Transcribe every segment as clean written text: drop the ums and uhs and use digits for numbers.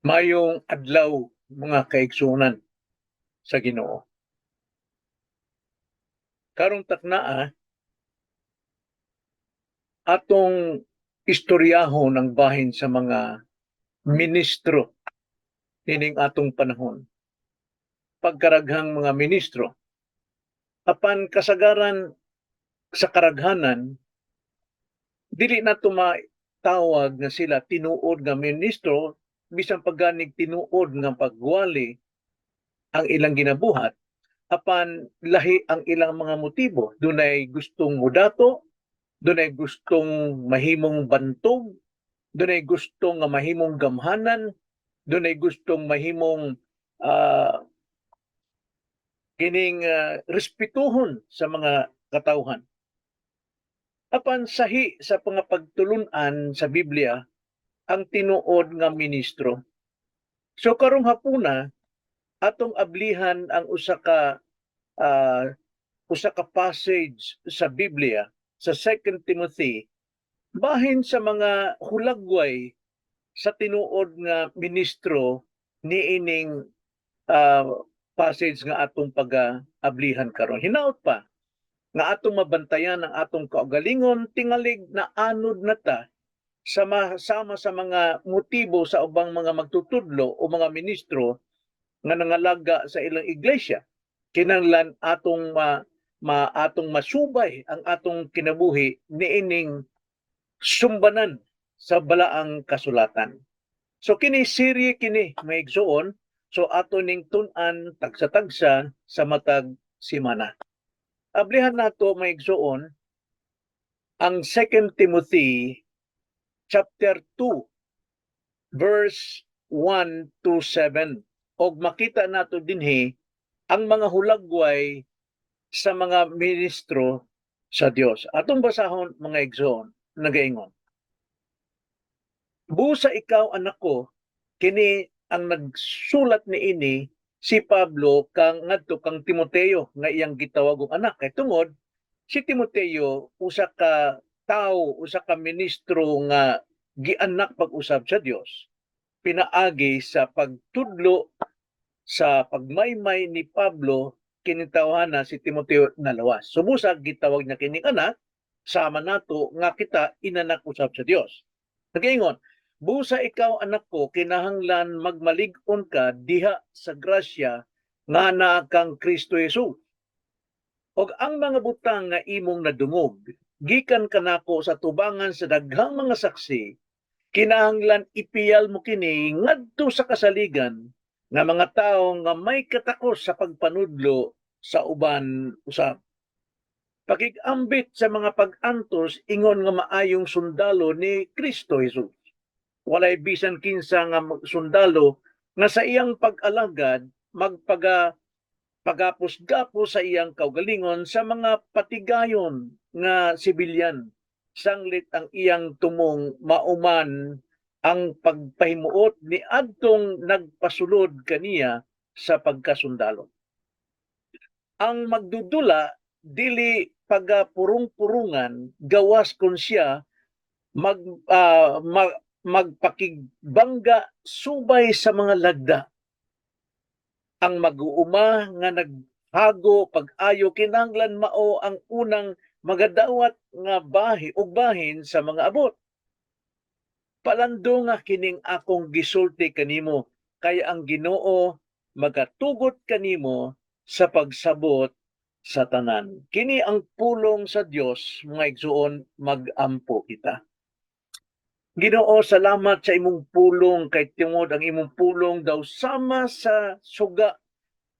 Maayong adlaw, mga kaigsuonan sa Ginoo. Karong taknaa, atong istoryahon ang bahin sa mga ministro nining atong panahon. Pagkaraghang mga ministro, apan kasagaran sa karaghanan, dili na tumatawag na sila tinuod nga ministro, bisan pagganig tinuod nga pagwali ang ilang ginabuhat, apan lahi ang ilang mga motibo. Dunay gustong mudato, dunay gustong mahimong bantog, dunay gustong nga mahimong gamhanan, dunay gustong mahimong kining respetuhon sa mga katawhan. Apan sahi sa mga pagtulunan sa Biblia ang tinuod nga ministro. So karong hapuna, atong ablihan ang usa ka passage sa Biblia sa 2 Timothy bahin sa mga hulagway sa tinuod nga ministro niining passage nga atong pag-ablihan karon. Hinaot pa nga atong mabantayan ang atong kaugalingon, tingalig na anod na ta sama sama sa mga motibo sa ubang mga magtutudlo o mga ministro nga nangalaga sa ilang iglesia. Kinahanglan atong masubay ang atong kinabuhi niining sumbanan sa balaang kasulatan. So kini serye kini, mga igsoon, so ato ning tun-an tagsa-tagsa sa matag simana. Ablihan nato, mga igsoon, ang 2 Timothy chapter 2 verse 1 to 7 og makita nato dinhi ang mga hulagway sa mga ministro sa Dios. Atong basahon, mga igsoon, nagaingon: "Busa ikaw, anak ko," kini ang nagsulat niini si Pablo kang ngadto kang Timoteo nga iyang gitawag og anak, kay tungod si Timoteo usa ka tawo, usa ka ministro nga gianak pag-usab sa Dios pinaagi sa pagtudlo sa pagmaymay ni Pablo. Kining tawhana si Timoteo nalawas. So busa gitawag niya kining anak, sama nato nga kita inanak usab sa Dios. Nagaingon, "Busa ikaw, anak ko, kinahanglan magmalig-on ka diha sa grasya nga naa kang Kristo Jesus. Og ang mga butang nga imong nadungog gikan kanako sa tubangan sa daghang mga saksi, kinahanglan ipiyal mo kini ngadto sa kasaligan nga mga tawo nga may katakos sa pagpanudlo sa uban usab. Pakig-ambit sa mga pag-antos ingon nga maayong sundalo ni Kristo Jesus. Walay bisan kinsa nga sundalo nga sa iyang pag-alagad magpaga pagapos-gapos sa iyang kaugalingon sa mga patigayon nga sibilyan, sanglit ang iyang tumong mauman ang pagpahimuot ni adtong nagpasulod kaniya sa pagkasundalo. Ang magdudula dili pagapurong-purungan, gawas kun siya magpakigbangga subay sa mga lagda. Ang mag-uuma nga naghago pag-ayo kinahanglan mao ang unang magadawat nga bahi og bahin sa mga abot. Palandunga kining akong gisulti kanimo, kay ang Ginoo magatugot kanimo sa pagsabot sa tanan." Kini ang pulong sa Dios, mga igsuon, mag-ampo kita. Ginoo, salamat sa imong pulong, kay tungod ang imong pulong daw sama sa suga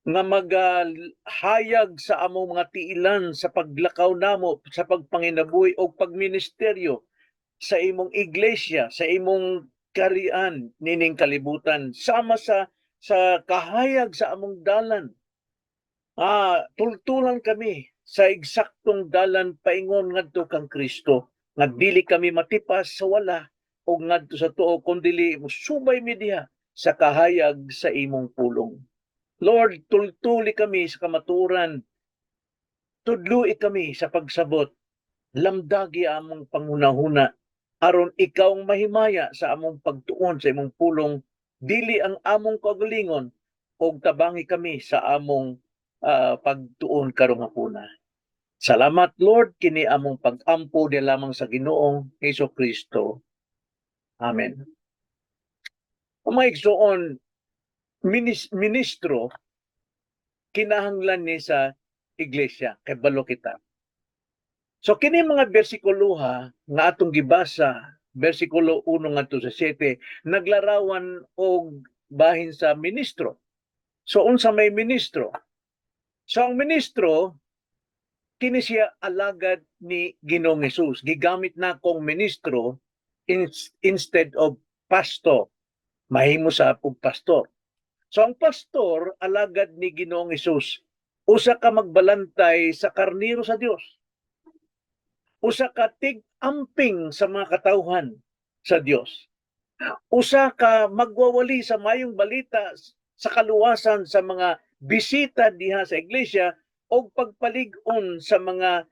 nga magahayag sa among mga tiilan sa paglakaw namo sa pagpanginabuhi o pagministeryo sa imong iglesia, sa imong karian nining kalibutan, sama sa kahayag sa among dalan. Tultulan kami sa eksaktong dalan paingon ngadto kang Kristo, nga dili kami matipas sa wala o ngadto sa tuo, kundili musubay mi diha sa kahayag sa imong pulong. Lord, tultuli kami sa kamatuoran. Tudloi kami sa pagsabot. Lamdagi among panghunahuna aron ikaw ang mahimaya sa among pagtuon sa imong pulong. Dili ang among kaugalingon, og tabangi kami sa among pagtuon karong hapuna. Salamat, Lord, kini among pag-ampo di lamang sa Ginoong Hesus Kristo. Amen. Ang mga igsoon, ministro kinahanglan ni sa iglesia, kay balo kita. So kini mga bersikuloha nga atong gibasa, bersikulo 1 ngadto sa 7, naglarawan og bahin sa ministro. So unsa may ministro? So ang ministro kini siya alagad ni Ginoong Hesus. Gigamit na kong ministro instead of pastor. Mahimo sa og pastor. So ang pastor alagad ni Ginoong Hesus. Usa ka magbalantay sa karniro sa Dios. Usa ka tig-amping sa mga katawhan sa Dios. Usa ka magwawali sa mayong balita sa kaluwasan sa mga bisita diha sa iglesia og pagpalig-on sa mga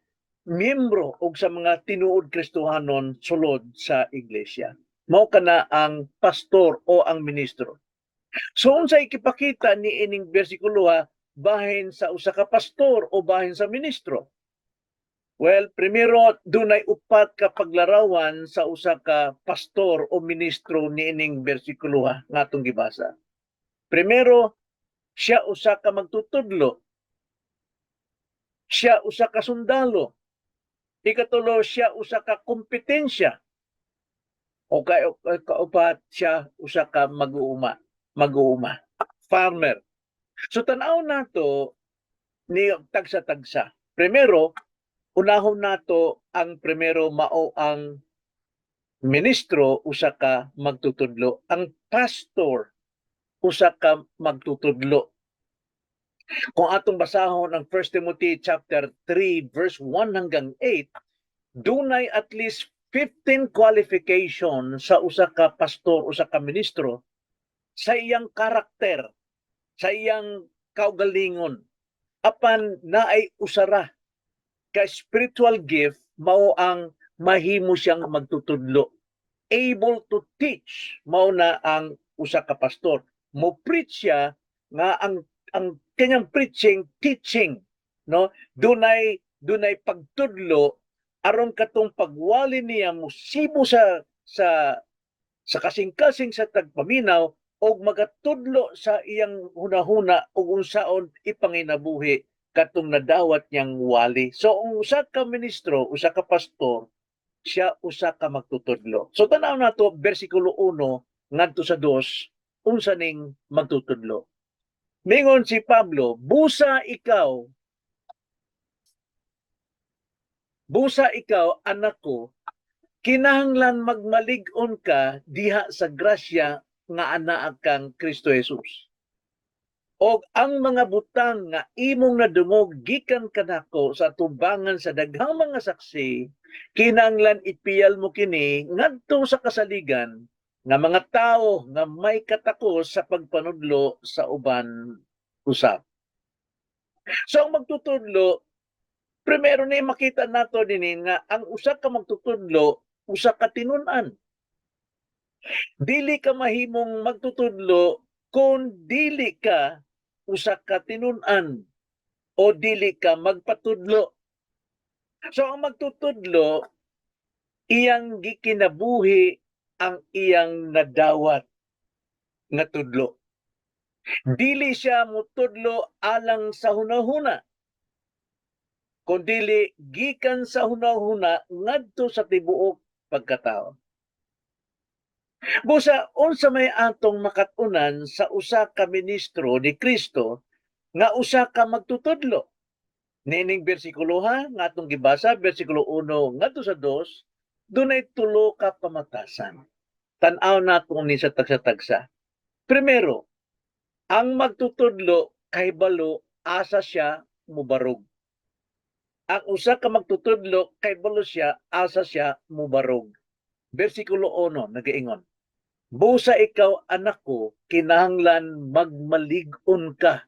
miyembro og sa mga tinuod Kristohanon sulod sa iglesia. Mao kana ang pastor o ang ministro. So unsa ikipakita ni ining bersikulo ha, bahin sa usa ka pastor o bahin sa ministro? Well, primero, dunay upat ka paglarawan sa usa ka pastor o ministro niining bersikulo ha, nga atong gibasa. Primero, siya usa ka magtutudlo. Siya usa ka sundalo. Ikatulo, siya usa ka kompetensya. O kay kaupat, siya usa ka mag-uuma. Farmer. So tan-aw nato ni tagsa-tagsa. Primero, unahon nato ang primero, mao ang ministro usa ka magtutudlo. Ang pastor usa ka magtutudlo. Kung atong basahon ang 1 Timothy chapter 3 verse 1 hanggang 8, dunay at least 15 qualification sa usa ka pastor, usa ka ministro sa iyang karakter, sa iyang kaugalingon. Apan naay usara ka spiritual gift, mao ang mahimo siyang magtutudlo. Able to teach, mao na ang usa ka pastor. Mo preach siya nga ang kanyang preaching, teaching, no, dunay pagtudlo aron katong pagwali niya musibo sa kasing-kasing sa tagpaminaw og magatudlo sa iyang hunahuna ug unsaon ipanginabuhi katong nadawat niyang wali. So ang usa ka ministro, usa ka pastor, siya usa ka magtutudlo. So tan-aw nato bersikulo 1 ngadto sa 2, unsa ning magtutudlo. Mingon si Pablo, "Busa ikaw, anak ko, kinahanglan magmalig-on ka diha sa grasya nga anaa kang Kristo Jesus. Og ang mga butang nga imong nadungog gikan kanako sa atubangan sa daghang mga saksi, kinahanglan ipiyal mo kini ngadto sa kasaligan nga mga tawo nga may katakos sa pagpanudlo sa uban usab." So ang magtutudlo, primero ni makita nato dinhi nga ang usa ka magtutudlo usa ka tinun-an. Dili ka mahimong magtutudlo kung dili ka usa ka tinun-an o dili ka magpatudlo. So ang magtutudlo, iyang gikinabuhi ang iyang nadawat nga tudlo. Dili siya mutudlo alang sa hunahuna, kundili gikan sa hunahuna ngadto sa tibuok pagkatao. Busa unsa may atong makat-unan sa usa ka ministro ni Kristo nga usa ka magtutudlo? Niining bersikulo ha nga atong gibasa, bersikulo 1 ngadto sa 2, dunay tulo ka pamatasan. Tan-aw nato ni sa tagsa-tagsa. Primero, ang magtutudlo kahibalo asa siya mubarog. Ang usa ka magtutudlo kahibalo siya asa siya mubarog. Bersikulo 1 nagaingon, "Busa ikaw, anak ko, kinahanglan magmalig-on ka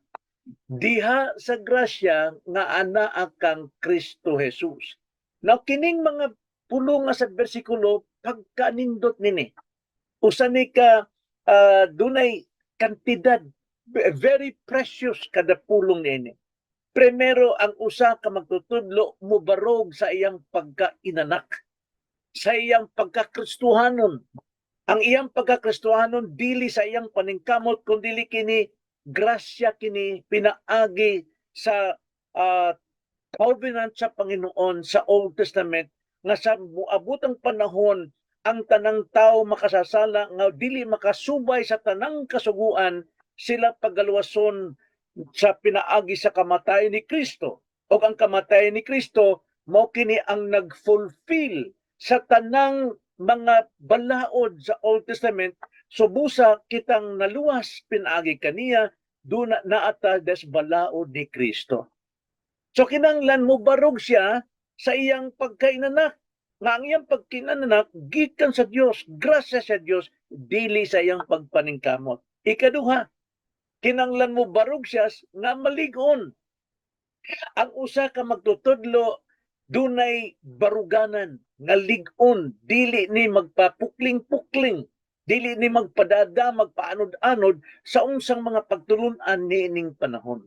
diha sa grasya nga anaa kang Kristo Jesus." Now kining mga pulong nga sa bersikulo, pagkanindot nini. Usa ni ka dunay kantidad, very precious kada pulong niini. Primero, ang usa ka magtutudlo mubarog sa iyang pagkainanak, sa iyang pagkakristuhanon. Ang iyang pagkakristuhanon dili sa iyang paningkamot, kundi kini grasya, kini pinaagi sa covenant sa Panginoon sa Old Testament nga sa muabot ang panahon, ang tanang tao makasasala nga dili makasubay sa tanang kasuguan, sila pagaluwason sa pinaagi sa kamatayon ni Kristo. O ang kamatayon ni Kristo mao kini ang nag-fulfill sa tanang mga balaod sa Old Testament. So busa kitang naluwas pinaagi kaniya, duna naata des balaod ni Kristo. So kinanglan mo barog siya sa iyang pagkainanak. Nga ang iyang pagkinanak gikan sa Dios, grasya sa Dios, dili sa iyang pagpaningkamot. Ikaduha, kinanglan mo barog siya nga maligon. Ang usa ka magtutudlo dunay baruganan nga lig-on, dili ni magpapukling-pukling, dili ni magpadada, magpaanod-anod sa unsang mga pagtulun-an niining panahon.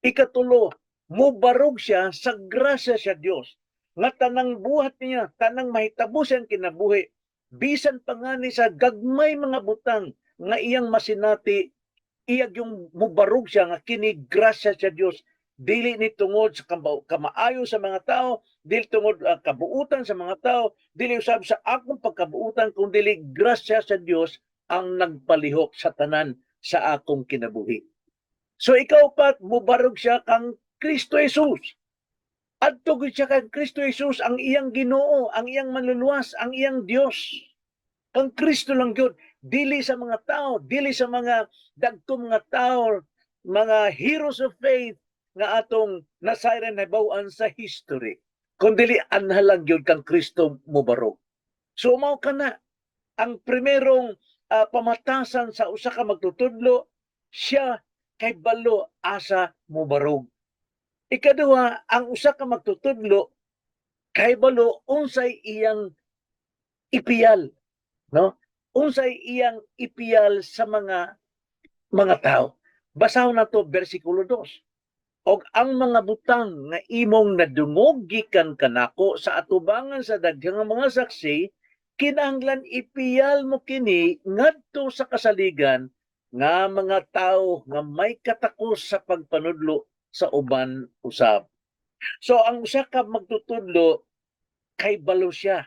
Ikatulo, mubarog siya sa grasya sa Dios nga tanang buhat niya, tanang mahitabo siyang kinabuhi, bisan pa nga ni sa gagmay mga butang nga iyang masinati, iyag yung mubarog siya nga kini grasya sa Dios, dili ni tungod sa kamaayo sa mga tao, dili tungod kabuutan sa mga tao, dili usab sa akong pagkabuutan, kung dili grasya sa Dios ang nagpalihok sa tanan sa akong kinabuhi. So ikaupat, mubarog siya kang Kristo Jesus. Adto gud siya kang Kristo Jesus, ang iyang Ginoo, ang iyang manluluwas, ang iyang Dios. Kang Kristo lang gyud, dili sa mga tao, dili sa mga dagkong mga tao, mga heroes of faith nga atong nasayran, nahibaw-an sa history. Kung dili anha lang gyud kang Kristo mubarog. So mao kana ang primerong pamatasan sa usa ka magtutudlo, siya kay balo asa mubarog. Ikaduha, ang usa ka magtutudlo kay balo unsay iyang ipiyal, no? Unsay iyang ipiyal sa mga tao. Basahon nato bersikulo 2. Og ang mga butang nga imong nadungog gikan kanako sa atubangan sa daghang mga saksi, kinahanglan ipiyal mo kini ngadto sa kasaligan nga mga tao nga may katakos sa pagpanudlo sa uban usab. So ang usa ka magtutudlo kay balo siya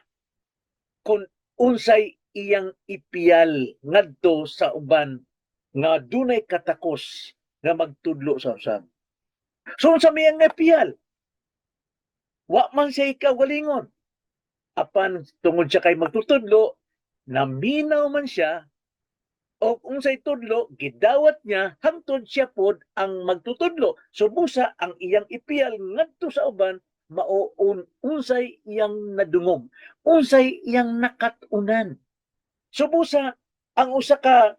kung unsay iyang ipiyal ngadto sa uban nga dunay katakos nga magtudlo sa usab. So unsa may ang ipiyal? Wa man siya kaugalingon. Apan tungod siya kay magtutudlo, naminaw man siya o unsay tudlo gidawat niya hangtod siya pod ang magtutudlo. So busa ang iyang ipiyal ngadto sa uban mao unsay iyang nadungog, unsay iyang nakat-unan. So busa ang usa ka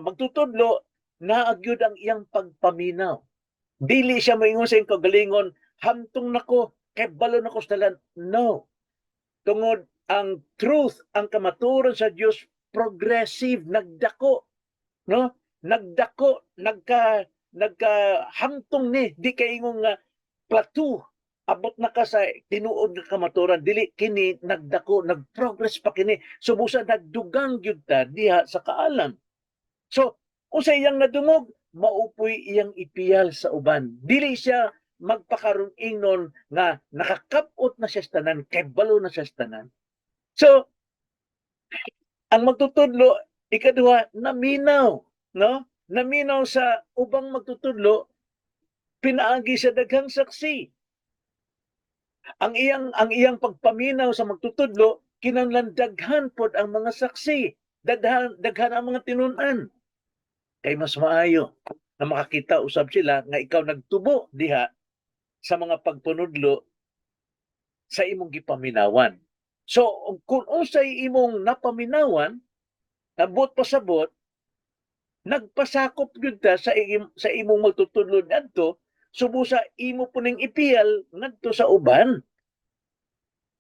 magtutudlo, naa gyud ang iyang pagpaminaw. Dili siya moingon sa iyang kaugalingon, "Hamtong nako kay balo nako sa tanan." No, tungod ang truth, ang kamatuoran sa Dios, progressive, nagdako, no? Nagdako, nagka hamtong ni, di kay ingong nga plateau, abot na ka sa tinuod nga kamatuoran. Dili kini nagdako, nagprogress pa kini. So busa nagdugang gyud ta diha sa kaalam. So unsa iyang nadungog, mao poy iyang ipiyal sa uban. Dili siya magpakaron ingnon nga nakakap-ot na siya sa tanan, kay balo na siya sa tanan. So ang magtutudlo, ikaduha, naminaw, no? Naminaw sa ubang magtutudlo pinaagi sa daghang saksi. Ang iyang pagpaminaw sa magtutudlo, kinahanglan daghan pod ang mga saksi, daghan daghan ang mga tinun-an. Kay mas maayo na makakita usab sila nga ikaw nagtubo diha sa mga pagpanudlo sa imong gipaminawan. So kung unsay imong napaminawan, abot pasabot, nagpasakop gyud ta sa imong magtutudlo ngadto, so busa imo puning ipiyal ngadto sa uban.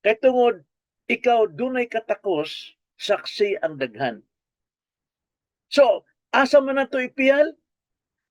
Kay tungod ikaw dunay katakos, saksi ang daghan. So, asa man nato ipiyal?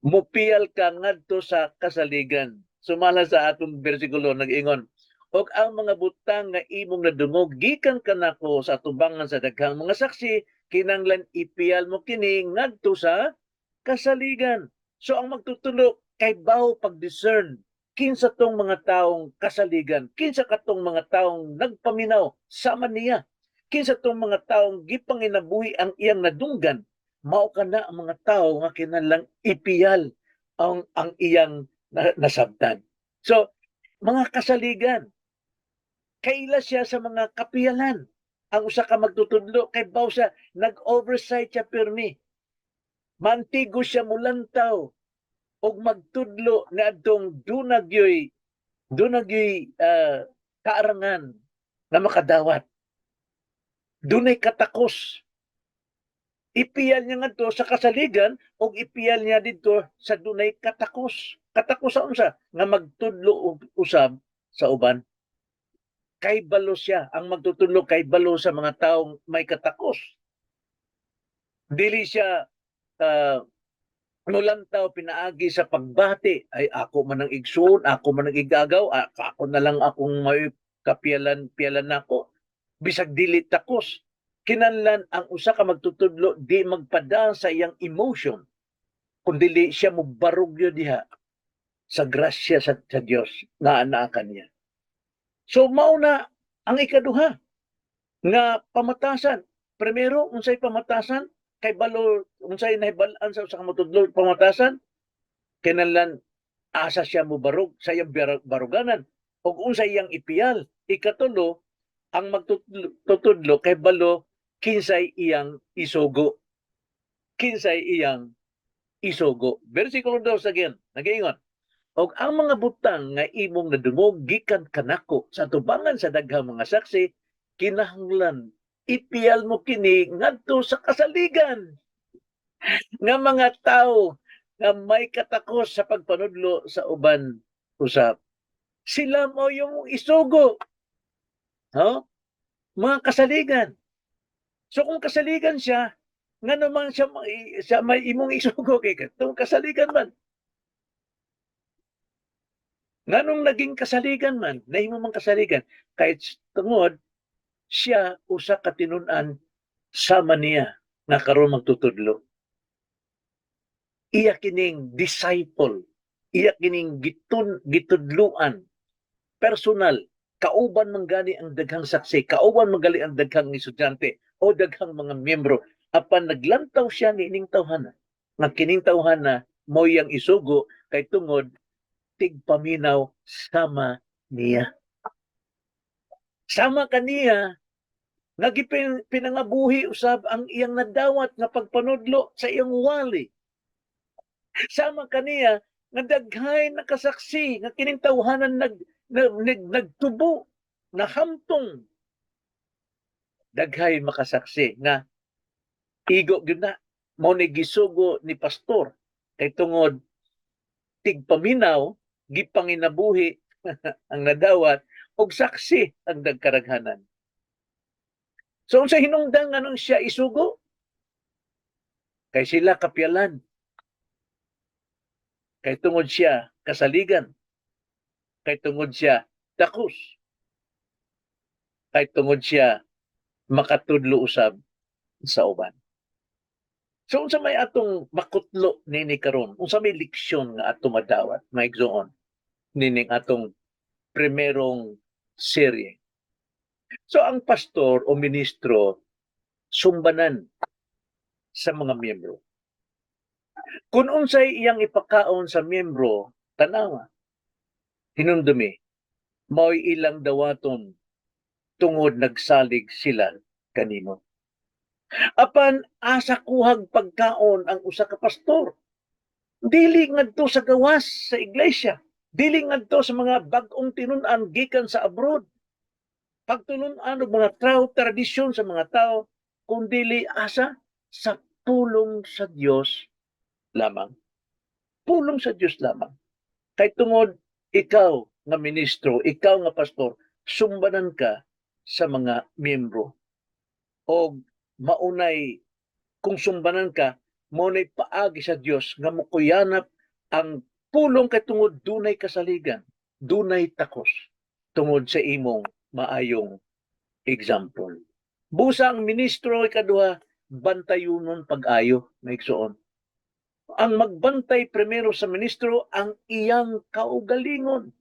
Mupiyal ka ngadto sa kasaligan. Sumala sa atong bersikulo, nag-ingon, "Og ang mga butang nga imong nadungog gikan kanako sa atubangan sa daghang mga saksi, kinanglan ipiyal mo kini ngadto sa kasaligan." So ang magtutudlo kay bawo pag-discern kinsa tong mga taong kasaligan, kinsa katong mga taong nagpaminaw sama niya, kinsa tong mga taong gipanginabuhi ang iyang nadunggan. Mao kana ang mga tao nga kinahanglang ipiyal ang iyang nasabtan. So, mga kasaligan, kaila siya sa mga kapiyalan. Ang usa ka magtutudlo kay bawo siya nag-oversight siya pirmi. Mantigo siya mulantaw og magtudlo niadtong duna gyoy kaarangan nga makadawat. Dunay katakos. Ipiyal niya ngadto sa kasaligan og ipiyal niya didto sa dunay katakos. Katakos sa unsa? Nga magtudlo og usab sa uban. Kay balo siya, ang magtutudlo kay balo sa mga taong may katakos. Dili siya mulantaw pinaagi sa pagbati, "Ay, ako man ang igsuon, ako man ang igagaw, ako na lang akong may kapiyalan piyalan nako," bisag dili takos. Kinahanglan ang usa ka magtutudlo di magpada sa iyang emotion, kundi siya mobarog yun diha sa grasya sa Dios nga anaa kaniya. So mao na ang ikaduha nga pamatasan. Primero, unsay pamatasan? Kay balo unsay nahibal-an sa usa ka magtutudlo pamatasan? Kinahanglan asa siya mobarog sa iyang baruganan ug unsay iyang ipiyal. Ikatulo, ang magtutudlo kay balo kinsay iyang isugo. Kinsay iyang isugo. Versikulo 2 again, nagaingon, "Og ang mga butang nga imong nadungog gikan kanako sa tubangan sa daghang mga saksi, kinahanglan ipiyal mo kini ngadto sa kasaligan nga mga tao nga may katakos sa pagpanudlo sa uban usab." Sila mo yung isugo. No? Mga kasaligan. So kung kasaligan siya, nga naman siya may imong isugo kay katong kasaligan man. Nganong naging kasaligan man, nahimo man kasaligan, kahit tungod siya usa ka tinun-an sama niya nga karon magtutudlo. Iya kining disciple, iya kining gitudluan personal, kauban man gani ang daghang saksi, kauban man gani ang daghang estudyante o daghang mga miyembro, apan naglantaw siya niining tawhana nga kining tawhana mao iyang isugo kay tungod tigpaminaw sama niya. Sama kaniya nga pinangabuhi usab ang iyang nadawat nga pagpanudlo sa iyang wali. Sama kaniya nga daghay nakasaksi nga kining tawhanan nagtubo, nahamtong. Daghay makasaksi nga igo gyud na mao ni gisugo ni pastor kay tungod tigpaminaw, gipanginabuhi ang nadawat og saksi ang nagkaraghanan. So unsa hinungdan nganong siya isugo? Kay sila kapiyalan. Kay tungod siya kasaligan. Kay tungod siya takos. Kay tungod siya makatudlo usab sa uban. So unsa may atong makutlo nini karon? Unsa may leksyon nga ato madawat, mga igsoon, nining atong primerong serye? So ang pastor o ministro sumbanan sa mga miyembro. Kung unsay iyang ipakaon sa miyembro, tanawa. Hinumdumi, mao'y ilang dawaton tungod nagsalig sila kanimo. Apan asa kuhag pagkaon ang usa ka pastor? Dili ngadto sa gawas sa iglesia. Dili ngadto sa mga bag-ong tinun-an gikan sa abroad. Pagtulun-an og mga tao, tradisyon sa mga tao, kundili asa sa pulong sa Dios lamang. Pulong sa Dios lamang. Kay tungod ikaw nga ministro, ikaw nga pastor, sumbanan ka sa mga miyembro. O maunay kung sumbanan ka, Mao nay paagi sa Dios nga mokuyanap ang pulong kay tungod dunay kasaligan, dunay takos tungod sa imong maayong example. Busa ang ministro, ikaduha, bantayunon pag-ayo, maigsoon. Ang magbantay primero sa ministro, ang iyang kaugalingon.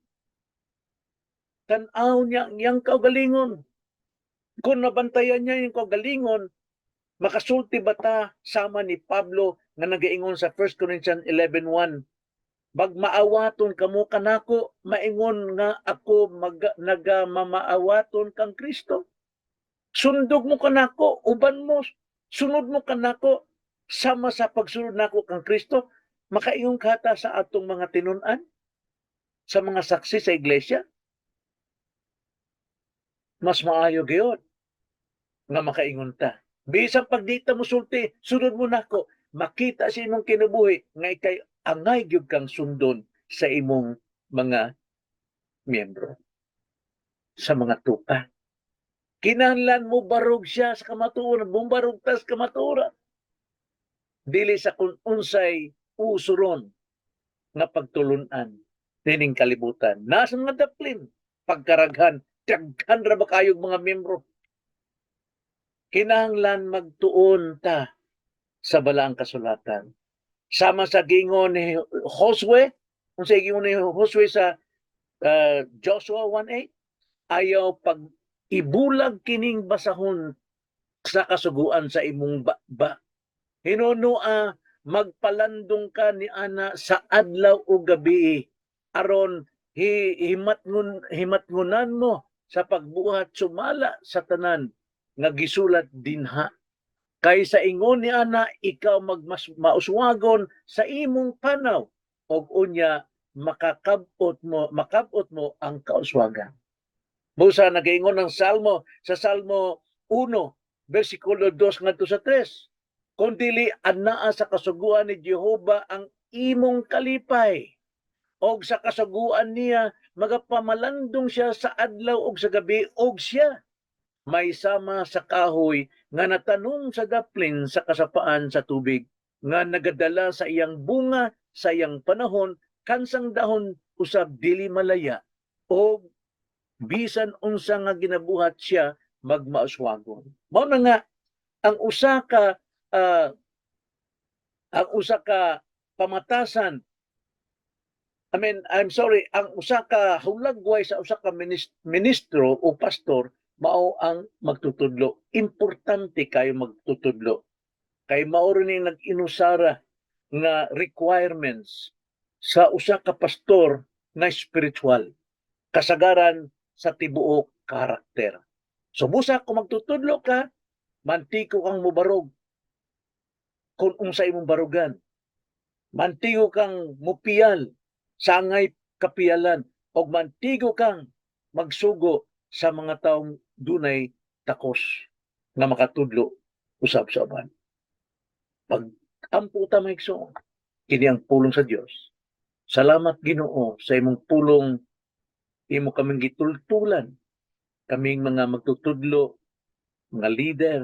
Tan-aw niya ang iyang kaugalingon. Kung nabantayan niya yung kaugalingon, makasulti ba ta sama ni Pablo nga nagaingon sa 1 Corinthians 11:1, "Magmaawaton kamo kanako, maingon nga ako nagamamaawaton kang Kristo"? Sundog mo kanako, uban mo, sunod mo kanako, sama sa pagsunod nako kang Kristo. Makaingon kata sa atong mga tinun-an, sa mga saksi sa iglesia? Mas maayo gyud nga makaingon ta. Bisan pag di ta mosulti, "Sunod mo nako," makita sa imong kinabuhi nga ikay angay gyud kang sundon sa imong mga miyembro, sa mga tupa. Kinahanglan mo barog siya sa kamatuoran, mubarog ta sa kamatuoran. Dili sa kung unsay uso ron nga pagtulunan nining kalibutan. Nasa mga daplin, pagkaraghan, daghan ra ba kayog mga miyembro? Kinahanglan magtuon ta sa balaang kasulatan. Sama sa gingon ni Josue, kung sa gingon ni Josue sa Joshua 1:8, "Ayaw pag ibulag kining basahon sa kasuguan sa imong ba. Hinunua magpalandong ka ni ana sa adlaw o gabi aron himatngunan mo sa pagbuhat sumala sa tanan nga gisulat dinha. Kay sa ingon ni ana ikaw magmas mauswagon sa imong panaw og unya makabot mo ang kauswagan." Busa nagaingon ng Salmo sa Salmo 1 bersikulo 2 ngadto sa 3, "Kung dili anaa sa kasuguan ni Jehova ang imong kalipay, og sa kasuguan niya magapamalandong siya sa adlaw ug sa gabi, og siya may sama sa kahoy nga natanom sa daplin sa kasapaan sa tubig, nga nagadala sa iyang bunga sa iyang panahon, kansang dahon usab dili malaya, og bisan unsa nga ginabuhat siya magmauswagon." Mao na nga ang usa ka pamatasan, I mean, I'm sorry, ang usa ka hulagway sa usa ka ministro o pastor mao ang magtutudlo. Importante kayo magtutudlo. Kay mao rin yung nag-inusara nga requirements sa usa ka pastor nga spiritual. Kasagaran sa tibuok karakter. So busa kung magtutudlo ka, mantiko kang mubarog kung unsa imong barugan. Mantigo kang mupiyal sa angay kapiyalan og mantigo kang magsugo sa mga taong dunay takos nga makatudlo usab sa uban. Pag ampo ta, mga igsoon, kini ang pulong sa Dios. Salamat, Ginoo, sa imong pulong. Imo kaming gitultulan, kaming mga magtutudlo, mga leader,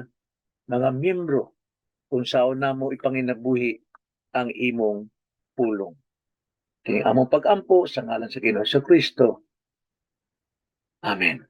mga miyembro, kung saon namo ipanginabuhi ang imong pulong. Kini among pag-ampo sa ngalan sa Ginoo Kristo. Amen.